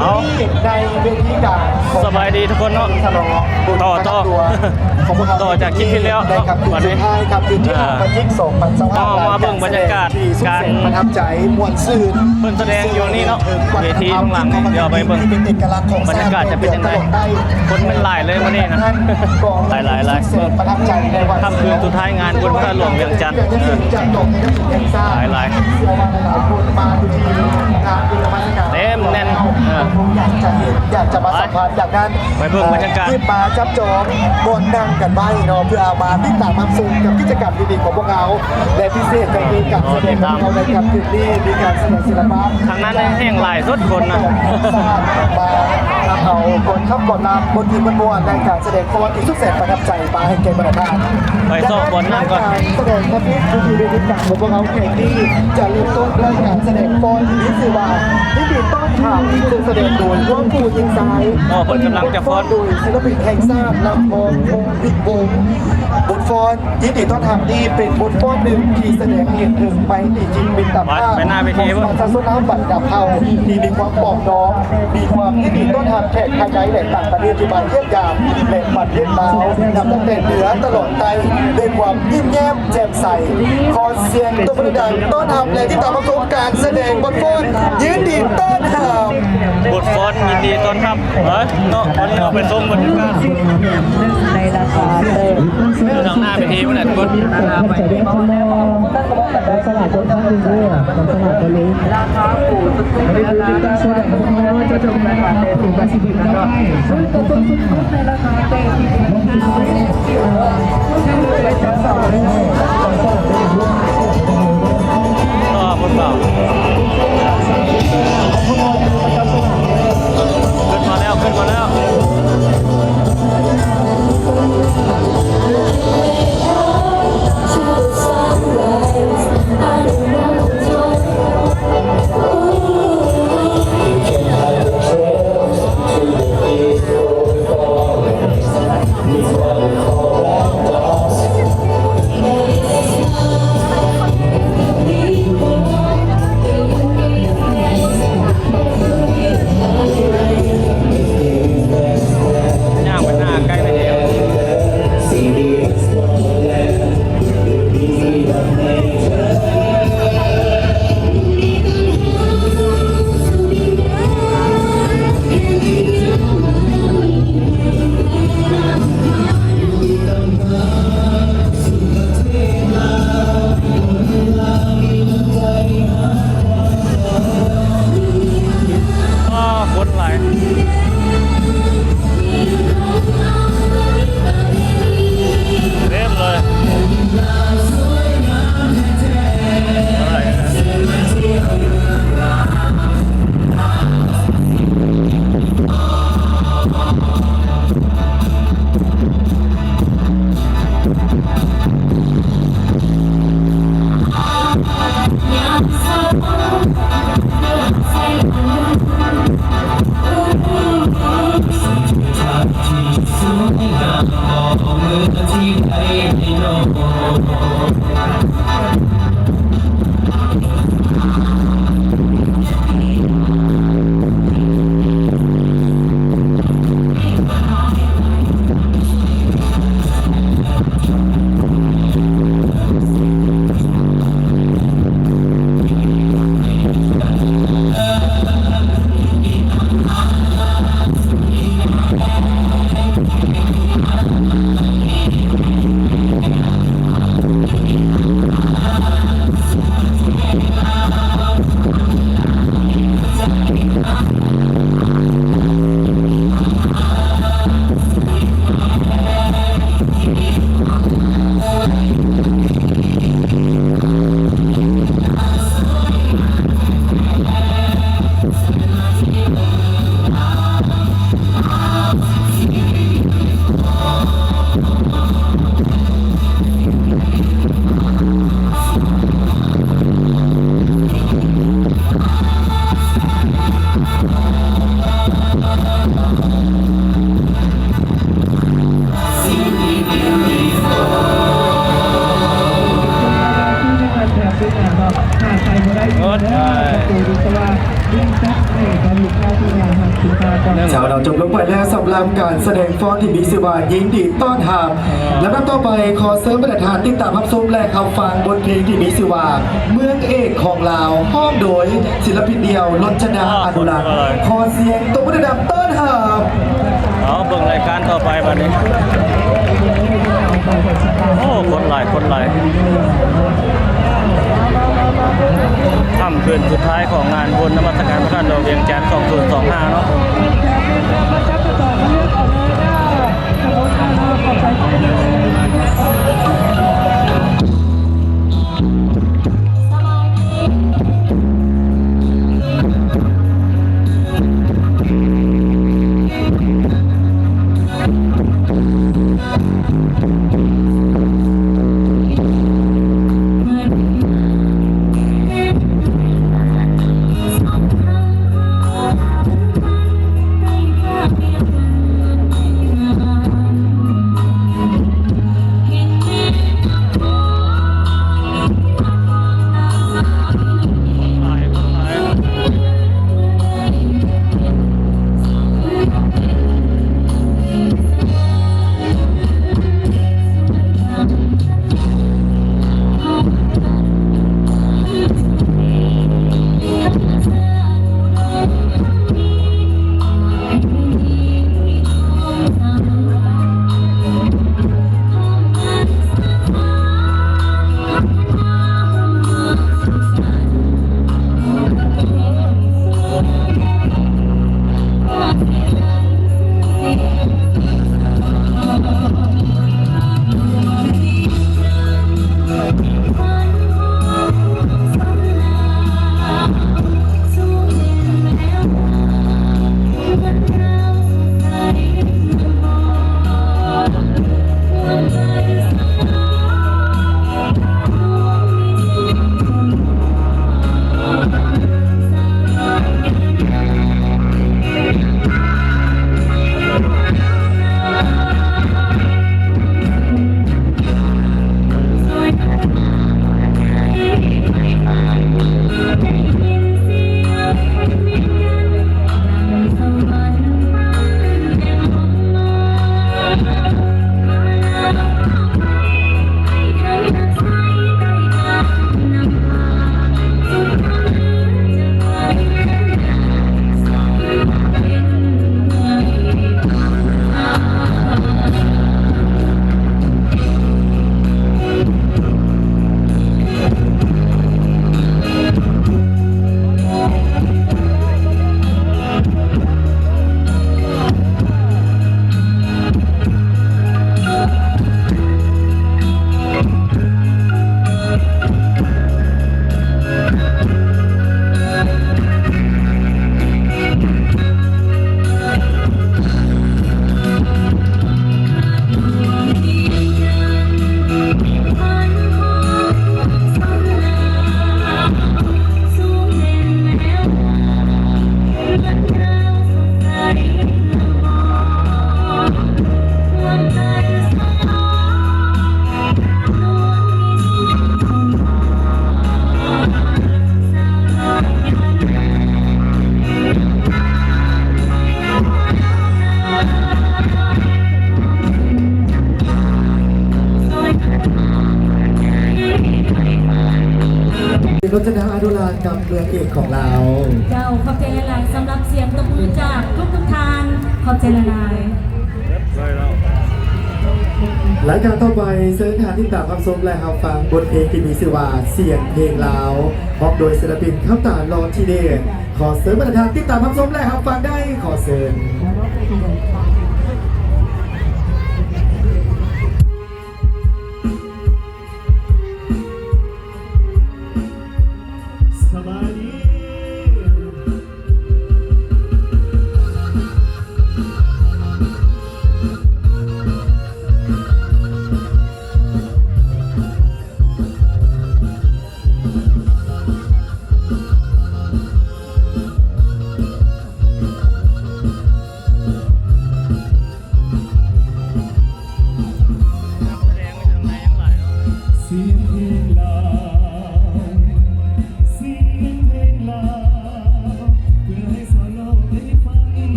ເອົາ ໃນເວທີການ ສະບາຍດີທຸກຄົນເນາະ ຕໍ່ ຕໍ່ ຕໍ່ຈາກຄລິບທີ່ແລ້ວເນາະ ບັດນີ້ ເອີ ເຮົາມາເບິ່ງບັນຍາກາດການ ປະທັບໃຈ ມ່ວນຊື່ນ ເພິ່ນສະແດງຢູ່ນີ້ເນາະ ເວທີຂ້າງຫຼັງ ດຽວໄປເບິ່ງບັນຍາກາດຈະເປັນຈັ່ງໃດ ຄົນແມ່ນຫຼາຍເລີຍມື້ນີ້ນະ ຫຼາຍໆ ຫຼາຍ ປະທັບໃຈ ໃນຄ່ຳຄືນສຸດທ້າຍງານບຸນພະທາດຫຼວງວຽງຈັນ ຫຼາຍໆ ເຕັມແໜ້ນ ເອີ ຢາກຈະເຫັນ ຢາກຈະມາ ໄປ ສັມຜັດ ຢາກນັ້ນ ໄປເບິ່ງບັນຍາກາດ ເອີ ທີ່ມາຈັບຈອງບ່ອນນັ່ງກັນໄວ້ເນາະ ເພື່ອເອົາມາຕິດຕາມຮັບຊົມກັບກິດຈະກຳດີໆຂອງພວກເຮົາ ແລະ ພິເສດກໍຄືການສະແດງຂອງເຮົາໃນຄ່ຳຄືນນີ້ ມີການສະແດງສິລະປະ ທາງນັ້ນແຮ່ງຫຼາຍສຸດຄົນນະ ມາເອົາກອນຄຳກອນລຳ ບົດທີ່ມ່ວນໆ ໃນການສະແດງຟ້ອນທີ່ສຸດແສນປະທັບໃຈ ມາໃຫ້ແກ່ບັນດາທ່ານ. ໄປຊອກບ່ອນນັ່ງກ່ອນ. ການສະແດງທຳອິດຢູ່ທີ່ເວທີກາງຂອງພວກເຮົາແຫ່ງນີ້ ຈະເລີ່ມຕົ້ນດ້ວຍການສະແດງຟ້ອນທີ່ມີຊື່ວ່າ ຍິນດີຕ້ອນຮັບ ເຊິ່ງສະແດງໂດຍຮ່ວມຄູຍິງຊາຍ. ອໍ ເພິ່ນກຳລັງຈະຟ້ອນ ໂດຍສິລະປິນແຫ່ງຊາດ ລຳພອງ ພົງວິດວົງ. ບົດຟ້ອນຍິນດີຕ້ອນຮັບນີ້ເປັນບົດຟ້ອນໜຶ່ງທີ່ສະແດງໃຫ້ເຫັນເຖິງໄມຕີຈິດມິດຕະພາບຂອງປະຊາຊົນລາວບັນດາເຜົ່າທີ່ມີຄວາມປອງດອງ ມີຄວາມຍິນດີຕ້ອນຮັບແຂກພາຍໃນ ແລະ ຕ່າງປະເທດທີ່ມາຢ້ຽມຢາມ ແລະ ມາ ເຮັດລາວ ນັບຕັ້ງແຕ່ເໜືອຕະຫຼອດໃຕ້ ດ້ວຍຄວາມຍິ້ມແຍ້ມແຈ່ມໃສ. ຂໍສຽງຕົບມືດັງໆ ຕ້ອນຮັບ ແລະ ຕິດຕາມຮັບຊົມການສະແດງບົດຟ້ອນຍິນດີຕ້ອນຮັບ. ບົດຟ້ອນຍິນດີຕ້ອນຮັບ ເອີ ເນາະ ວັນນີ້ເຮົາໄປຊົມບັນຍາກາດ ໃນລາຄາເຕີບ ຢູ່ທາງໜ້າເວທີພຸ້ນແຫຼະທຸກຄົນ. ລາຄາ ອໍ ຄົນເກົ່າ ຂຶ້ນມາແລ້ວ ຂຶ້ນມາແລ້ວ. ຍ່າງໄປໜ້າໃກ້ໄປແລ້ວ. ອ້າ ຄົນຫຼາຍ ເຕັມເລີຍ. ເ ເຈົ້າ ເນາະ ຈົບລົງໄປແລ້ວສຳລັບການສະແດງຟ້ອນທີ່ມີຊື່ວ່າ ຍິນດີຕ້ອນຮັບ. ລຳດັບຕໍ່ໄປ ຂໍເຊີນບັນດາທ່ານຕິດຕາມຮັບຊົມ ແລະ ຮັບຟັງບົດເພງທີ່ມີຊື່ວ່າ ເມືອງເອກຂອງລາວ ຮ້ອງໂດຍສິນລະປິນດ່ຽວ ລົດຈະນາ ອະນຸລັກ. ຂໍສຽງຕົບມືດັງໆຕ້ອນຮັບ. ເອົາ ເບິ່ງລາຍການຕໍ່ໄປບັດນີ້. ໂອ້ ຄົນຫຼາຍ ຄົນຫຼາຍ. ຄ່ຳຄືນສຸດທ້າຍຂອງງານບຸນນະມັດສະການພະທາດຫຼວງວຽງຈັນ ສອງພັນຊາວຫ້າເນາະ. ໂລດຈະນາ ອະນຸລັກ ກັບເມືອງເອກຂອງລາວ. ເຈົ້າ ຂອບໃຈຫຼາຍໆ ສຳລັບສຽງຕົບມືຈາກທຸກໆທ່ານ. ຂອບໃຈຫຼາຍໆ. ລາຍການຕໍ່ໄປ ເຊີນທ່ານຕິດຕາມຮັບຊົມ ແລະ ຮັບຟັງບົດເພງທີ່ມີຊື່ວ່າ ສຽງເພງລາວ ຮ້ອງໂດຍສິນລະປິນ ຄຳຕາ ຫຼໍ່ທີເດດ. ຂໍເຊີນບັນດາທ່ານຕິດຕາມຮັບຊົມ ແລະ ຮັບຟັງໄດ້. ຂໍເຊີນ. ສະບາຍດີ.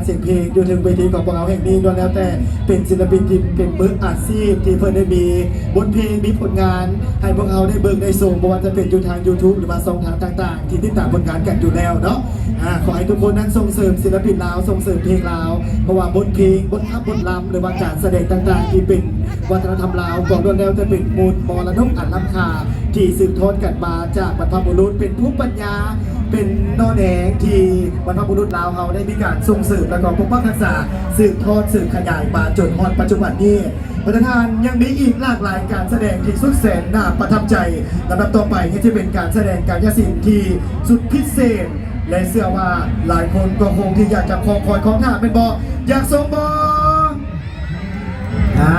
ສຽງເພງຢູ່ເທິງເວທີຂອງພວກເຮົາແຫ່ງນີ້ ລ້ວນແລ້ວແຕ່ເປັນສິນລະປິນທີ່ເປັນມືອາຊີບ ທີ່ເພິ່ນໄດ້ມີບົດເພງ ມີຜົນງານໃຫ້ພວກເຮົາໄດ້ເບິ່ງໄດ້ຊົມ ບໍ່ວ່າຈະເປັນຢູ່ທາງ YouTube ຫຼືວ່າຊ່ອງທາງຕ່າງໆ ທີ່ຕິດຕາມຜົນງານກັນຢູ່ແລ້ວເນາະ. ອາ ຂໍໃຫ້ທຸກຄົນນັ້ນສົ່ງເສີມສິນລະປິນລາວ ສົ່ງເສີມເພງລາວ ເພາະວ່າບົດເພງ ບົດຂັບ ບົດລຳ ຫຼືວ່າການສະແດງຕ່າງໆ ທີ່ເປັນວັດທະນະທຳລາວ ກໍລ້ວນແລ້ວແຕ່ເປັນມູນມໍລະດົກອັນລ້ຳຄ່າ ທີ່ສືບທອດກັນມາຈາກບັນພະບຸລຸດ ເປັນພູມປັນຍາ ເປັນໜໍ່ແດງທີ່ບັນພະບຸລຸດລາວເຮົາໄດ້ມີການສົ່ງເສີມ ແລ້ວກໍປົກປັກຮັກສາ ສືບທອດ ສືບຂະຫຍາຍມາຈົນຮອດປັດຈຸບັນນີ້. ບັນດາທ່ານ ຍັງມີອີກຫຼາກຫຼາຍການສະແດງທີ່ສຸດແສນໜ້າປະທັບໃຈ. ລຳດັບຕໍ່ໄປນີ້ຈະເປັນການສະແດງກາຍະສິນທີ່ສຸດພິເສດ ແລະ ເຊື່ອວ່າຫຼາຍຄົນກໍຄົງທີ່ຢາກຈະຄອງຄອຍຄອງຖ້າແມ່ນບໍ່? ຢາກຊົມບໍ່? ອາ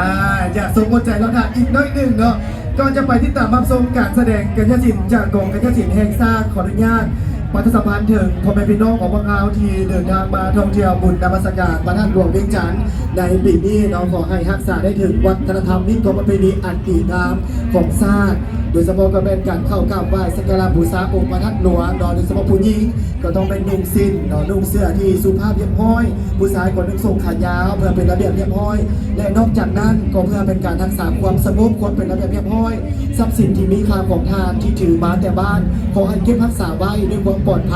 ຢາກຊົມ ອົດໃຈລໍຖ້າອີກໜ້ອຍໜຶ່ງເນາະ. ກ່ອນຈະໄປຕິດຕາມຮັບຊົມການສະແດງກາຍະສິນຈາກກອງກາຍະສິນແຫ່ງຊາດ ຂໍອະນຸຍາດປະຊາສຳພັນເຖິງພໍ່ແມ່ພີ່ນ້ອງຂອງພວກເຮົາທີ່ເດີນທາງມາທ່ອງທ່ຽວບຸນນະມັດສະການພະທາດຫຼວງວຽງຈັນໃນປີນີ້ເນາະ, ຂໍໃຫ້ຮັກສາໄດ້ເຖິງວັດທະນະທຳ ຮີດຄອງປະເພນີອັນດີງາມຂອງຊາດ, ໂດຍສະເພາະກໍແມ່ນການເຂົ້າກາບໄຫວ້ສັກກາລະບູຊາອົງພະທາດຫຼວງເນາະ, ໂດຍສະເພາະຜູ້ຍິງ ກໍຕ້ອງແມ່ນນຸ່ງສິ້ນເນາະ, ນຸ່ງເສື້ອທີ່ສຸພາບຮຽບຮ້ອຍ, ຜູ້ຊາຍກໍນຸ່ງສົ້ງຂາຍາວ ເພື່ອເປັນລະບຽບຮຽບຮ້ອຍ ແລະ ນອກຈາກນັ້ນກໍເພື່ອເປັນການຮັກສາຄວາມສະຫງົບ ຄວາມເປັນລະບຽບຮຽບຮ້ອຍ, ຊັບສິນທີ່ມີຄ່າຂອງທ່ານທີ່ຖືມາແຕ່ບ້ານ ຂໍໃຫ້ເກັບຮັກສາໄວ້ດ້ວຍຄວາມປອດໄພ,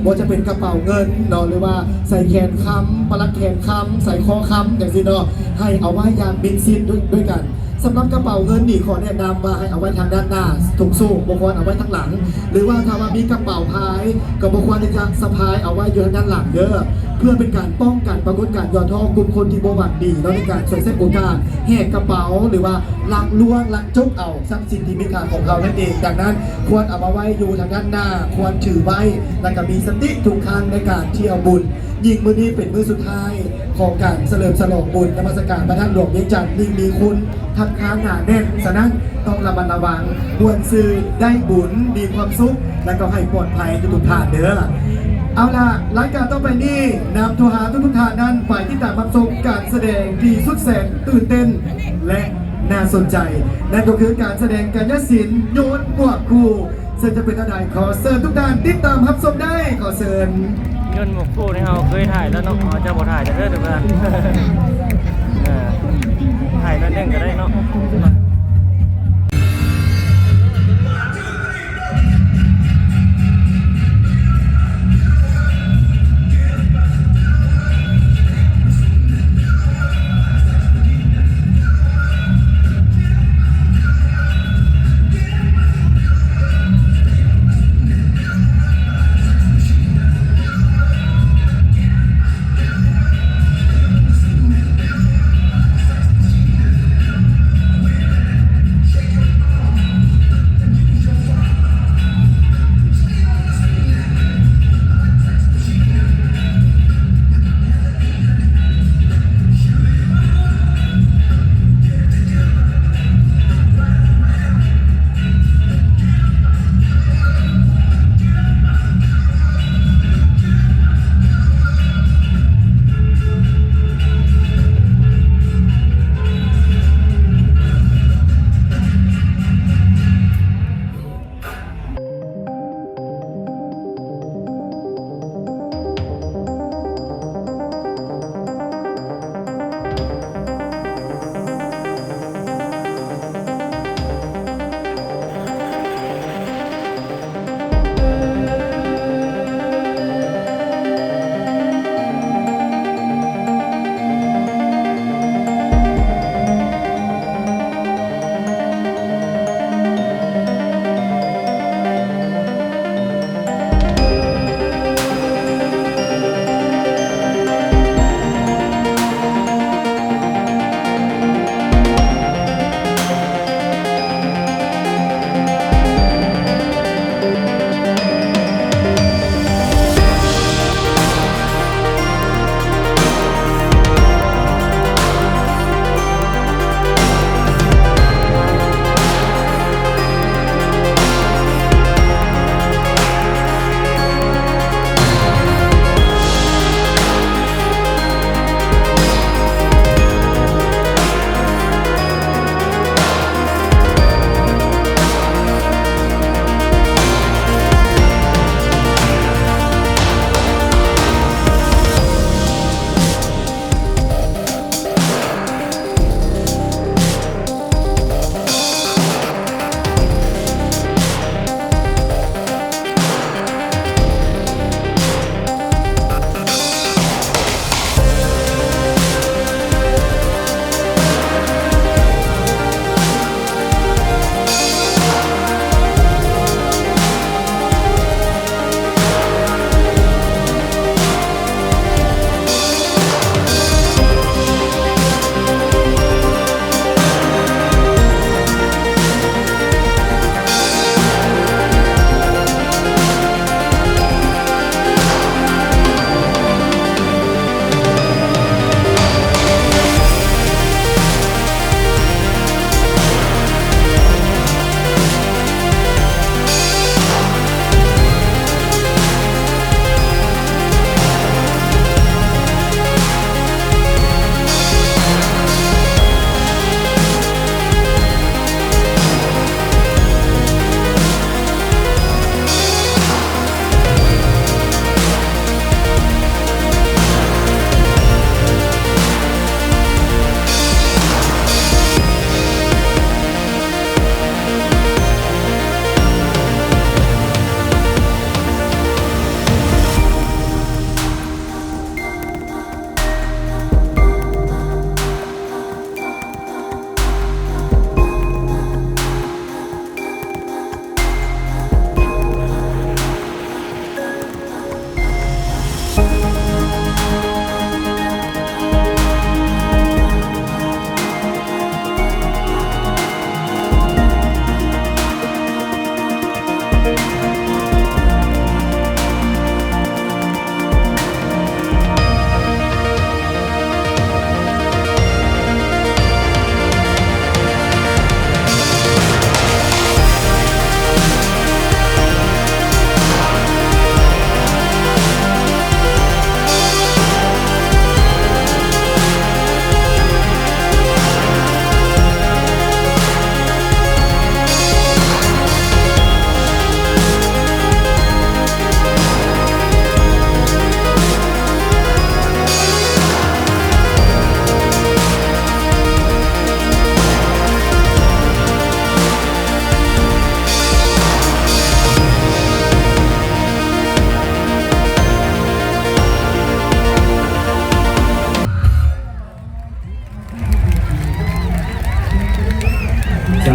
ບໍ່ວ່າຈະເປັນກະເປົາເງິນເນາະ ຫຼືວ່າສາຍແຂນຄຳ, ປະຫຼັກແຂນຄຳ, ສາຍຄໍຄຳ ຈັ່ງຊີ້ເນາະ, ໃຫ້ເອົາໄວ້ຢ່າງມິດຊິດດ້ວຍ ດ້ວຍກັນ. ສຳລັບກະເປົາເງິນນີ້ ຂໍແນະນຳວ່າໃຫ້ເອົາໄວ້ທາງດ້ານໜ້າຖົງໂສ້, ບໍ່ຄວນເອົາໄວ້ທາງຫຼັງ ຫຼືວ່າຖ້າວ່າມີກະເປົາພາຍ ກໍບໍ່ຄວນທີ່ຈະສະພາຍເອົາໄວ້ຢູ່ທາງດ້ານຫຼັງເດີ້ ເພື່ອເປັນການປ້ອງກັນປາກົດການຫຍໍ້ທໍ້ກຸ່ມຄົນທີ່ບໍ່ຫວັງດີເນາະ ໃນການສວຍໃຊ້ໂອກາດແຫກກະເປົາ ຫຼືວ່າລັກລວງລັກຈົກເອົາຊັບສິນທີ່ມີຄ່າຂອງເຮົານັ້ນເອງ. ດັ່ງນັ້ນ ຄວນເອົາມາໄວ້ຢູ່ທາງດ້ານໜ້າ, ຄວນຖືໄວ້ ແລ້ວກໍມີສະຕິທຸກຄັ້ງໃນການທ່ຽວບຸນ. ຍິ່ງມື້ນີ້ເປັນມື້ສຸດທ້າຍຂອງການສະເຫຼີມສະຫຼອງບຸນນະມັດສະການພະທາດຫຼວງວຽງຈັນ ຍິ່ງມີຄົນຄັກຄ້າໜາແໜ້ນ, ສະນັ້ນຕ້ອງລະມັດລະວັງ, ມ່ວນຊື່, ໄດ້ບຸນ, ມີຄວາມສຸກ ແລະ ກໍໃຫ້ປອດໄພທຸກໆທ່ານເດີ້. ເອົາລະ, ລາຍການຕໍ່ໄປນີ້ ນຳໂທຫາທຸກໆທ່ານນັ້ນໄປຕິດຕາມຮັບຊົມການສະແດງທີ່ສຸດແສນຕື່ນເຕັ້ນ ແລະ ໜ້າສົນໃຈ, ນັ້ນກໍຄືການສະແດງກາຍະສິນໂຍນໝວກຄູ່ ເຊິ່ງຈະເປັນແນວໃດ ຂໍເຊີນທຸກທ່ານຕິດຕາມຮັບຊົມໄດ້. ຂໍເຊີນ. ໂຍນໝວກຄູ່ນີ້ເຮົາເຄີຍຖ່າຍແລ້ວເນາະ, ເຮົາຈະບໍ່ຖ່າຍເດີທຸກທ່ານ. ເອີ ຖ່າຍໜ້ອຍໜຶ່ງກໍໄດ້ເນາະ.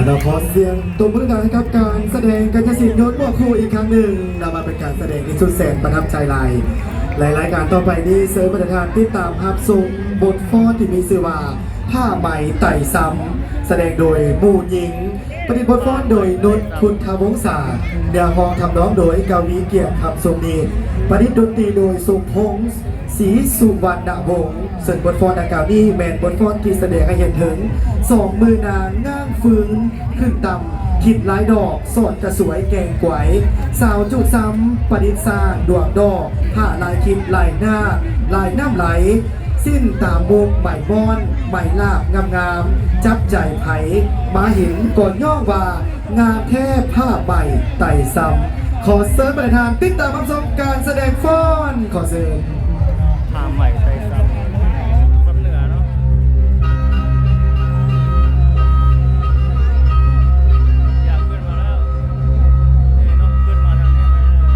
ເນາະ ຂໍສຽງຕົບມືດັງໃຫ້ກັບການສະແດງກາຍະສິນໂຍນໝວກຄູ່ອີກຄັ້ງໜຶ່ງ ນັບວ່າເປັນການສະແດງທີ່ສຸດແສນປະທັບໃຈຫຼາຍ. ແລະ ລາຍການຕໍ່ໄປນີ້ ເຊີນບັນດາທ່ານຕິດຕາມຮັບຊົມບົດຟ້ອນທີ່ມີຊື່ວ່າ ຜ້າໄໝໄຕ່ຊຳ ສະແດງໂດຍໝູ່ຍິງ ປະດິດບົດຟ້ອນໂດຍ ນົດ ພຸດທະວົງສາ ເນື້ອຮ້ອງທຳນອງໂດຍ ກະວີ ກຽດ ຄຳຊົມນີດ ປະດິດດົນຕີໂດຍ ສົມພົງ ສີສຸວັນນະວົງ. ເຊິ່ງບົດຟ້ອນດັ່ງກ່າວນີ້ແມ່ນບົດຟ້ອນທີ່ສະແດງໃຫ້ເຫັນເຖິງສອງມືນາງງ່າງຟືນຂຶ້ນຕ່ຳ ຄິດລາຍດອກ ສອດກະສວຍແກງກວາຍ ສາວຈຸຊ້ຳ ປະດິດສ້າງດວງດອກ ຜ້າລາຍຄິດລາຍໜ້າ ລາຍນ້ຳໄຫຼ ສິ້ນຕາມຸກໄໝມ່ອນ ໄໝລາບງາມໆ ຈັບໃຈໃຜ ມາເຫັນກໍຍ້ອງວ່າ ງາມແທ້ຜ້າໄໝໄຕ່ຊຳ. ຂໍເຊີນບັນດາທ່ານຕິດຕາມຮັບຊົມການສະແດງຟ້ອນ. ຂໍເຊີນ. ຜ້າໄໝໄຕ່ຊຳ ຊຳເໜືອເນາະ ຢາກຂຶ້ນມາແລ້ວ ນີ້ເນາະ ຂຶ້ນມາທາງນີ້ໄປເລີຍ.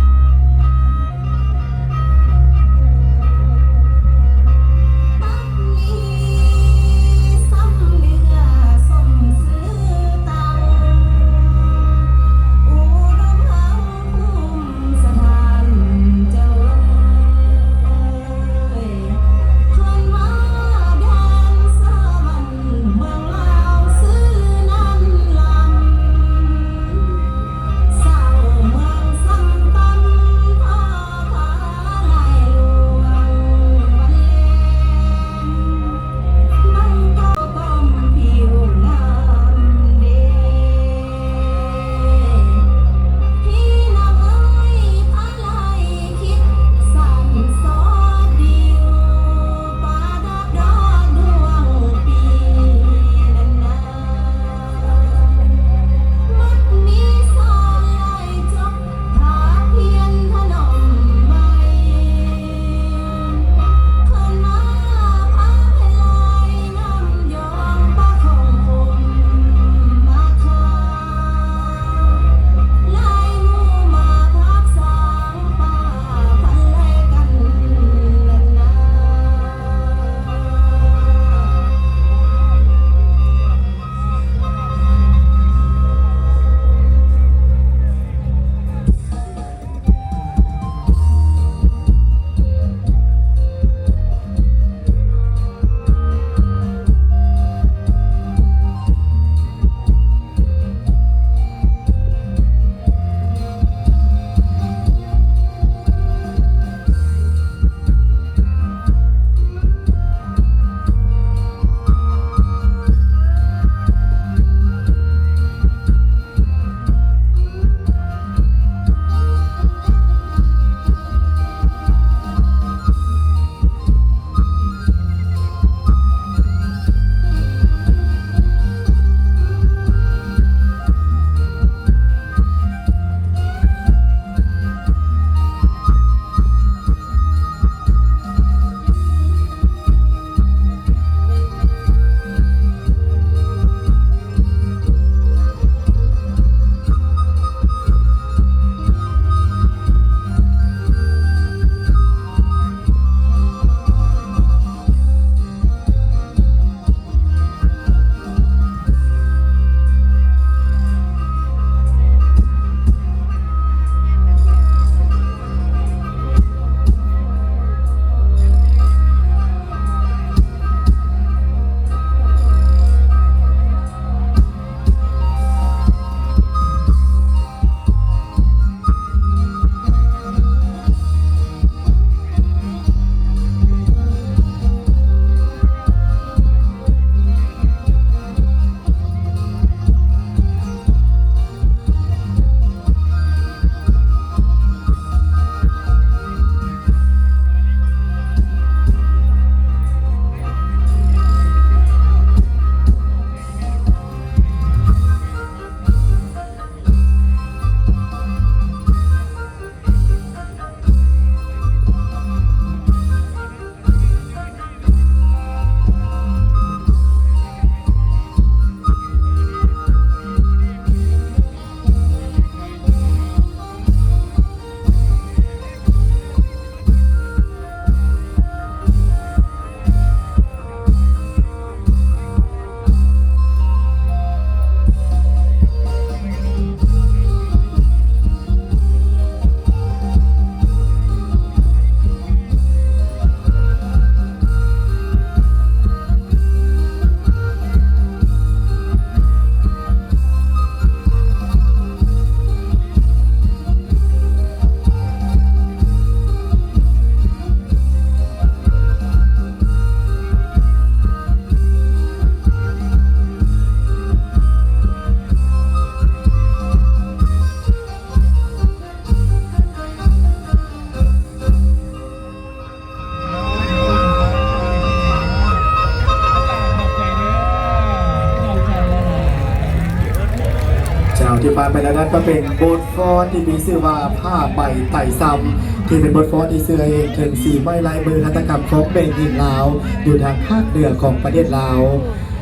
ທີ່ຜ່ານໄປແລ້ວນັ້ນກໍເປັນບົດຟ້ອນທີ່ມີຊື່ວ່າ ຜ້າໃບໄຕຊຳ ທີ່ເປັນບົດຟ້ອນທີ່ສື່ໃຫ້ເຫັນເຖິງສີໄມ້ລາຍມືຫັດຖະກຳຂອງແມ່ຍິງລາວ ຢູ່ທາງພາກເໜືອຂອງປະເທດລາວ.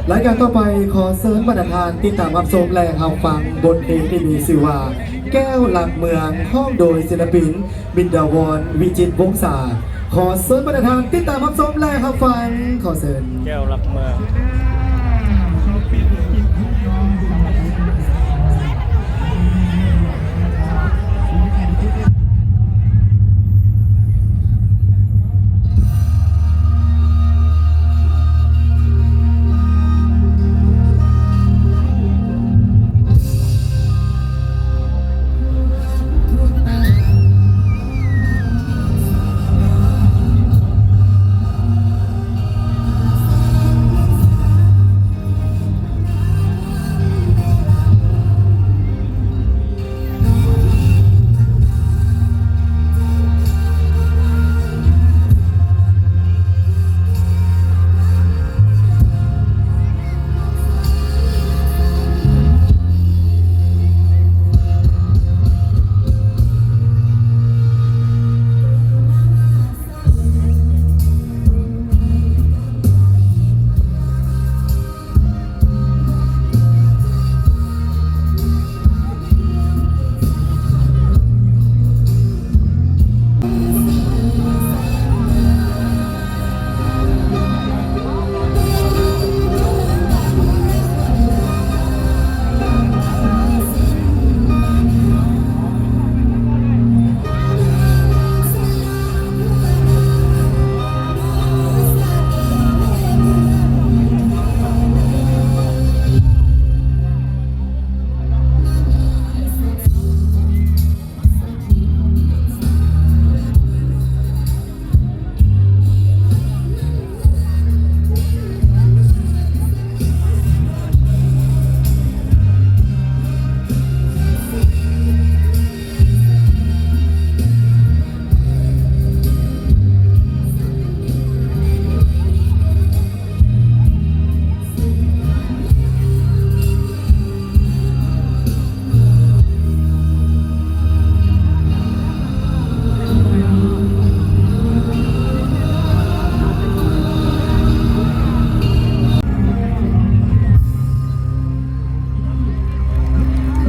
ລາຍການຕໍ່ໄປ ຂໍເຊີນບັນດາທ່ານຕິດຕາມຮັບຊົມ ແລະ ຮັບຟັງບົດເພງທີ່ມີຊື່ວ່າ ແກ້ວຫຼັກເມືອງ ຮ້ອງໂດຍສິນລະປິນ ມິດດາວອນ ວິຈິດວົງສາ. ຂໍເຊີນບັນດາທ່ານຕິດຕາມຮັບຊົມ ແລະ ຮັບຟັງ. ຂໍເຊີນ. ແກ້ວຫຼັກເມືອງ.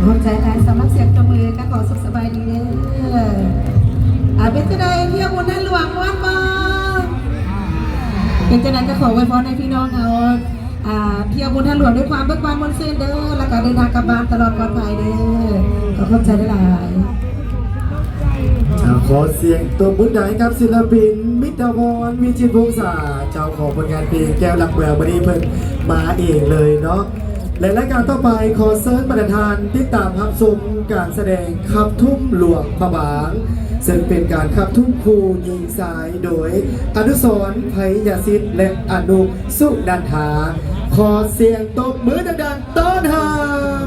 ຂອບໃຈຫຼາຍສຳລັບສຽງຕົບມື ກະຂໍສຸກສະບາຍດີເດີ. ອ່າ ເປັນຈັ່ງໃດ ທ່ຽວບຸນທາດຫຼວງມ່ວນບໍ່? ເປັນຈັ່ງໃດ ກະຂໍອວຍພອນໃຫ້ພີ່ນ້ອງເຮົາ ອ່າ ທ່ຽວບຸນທາດຫຼວງດ້ວຍຄວາມເບີກບານມ່ວນຊື່ນເດີ ແລ້ວກະເດີນທາງກັບບ້ານຕະຫຼອດປອດໄພເດີ. ຂໍຂອບໃຈຫຼາຍໆ. ເຈົ້າ ຂໍສຽງຕົບມືດັງໃຫ້ກັບສິນລະປິນ ມິດດາວອນ ວິຈິດວົງສາ ເຈົ້າຂອງຜົນງານເພງແກ້ວຫຼັກເມືອງ ມື້ນີ້ເພິ່ນມາເອງເລີຍເນາະ. ແລະ ລາຍການຕໍ່ໄປ ຂໍເຊີນບັນດາທ່ານຕິດຕາມຮັບຊົມການສະແດງຂັບທຸ່ມຫຼວງພະບາງ ເຊິ່ງເປັນການຂັບທຸ່ມຄູ່ຍິງຊາຍ ໂດຍ ອະນຸສອນ ໄພຍະສິດ ແລະ ອະນຸ ສຸນັນທາ. ຂໍສຽງຕົບມືດັງໆ ຕ້ອນຮັບ.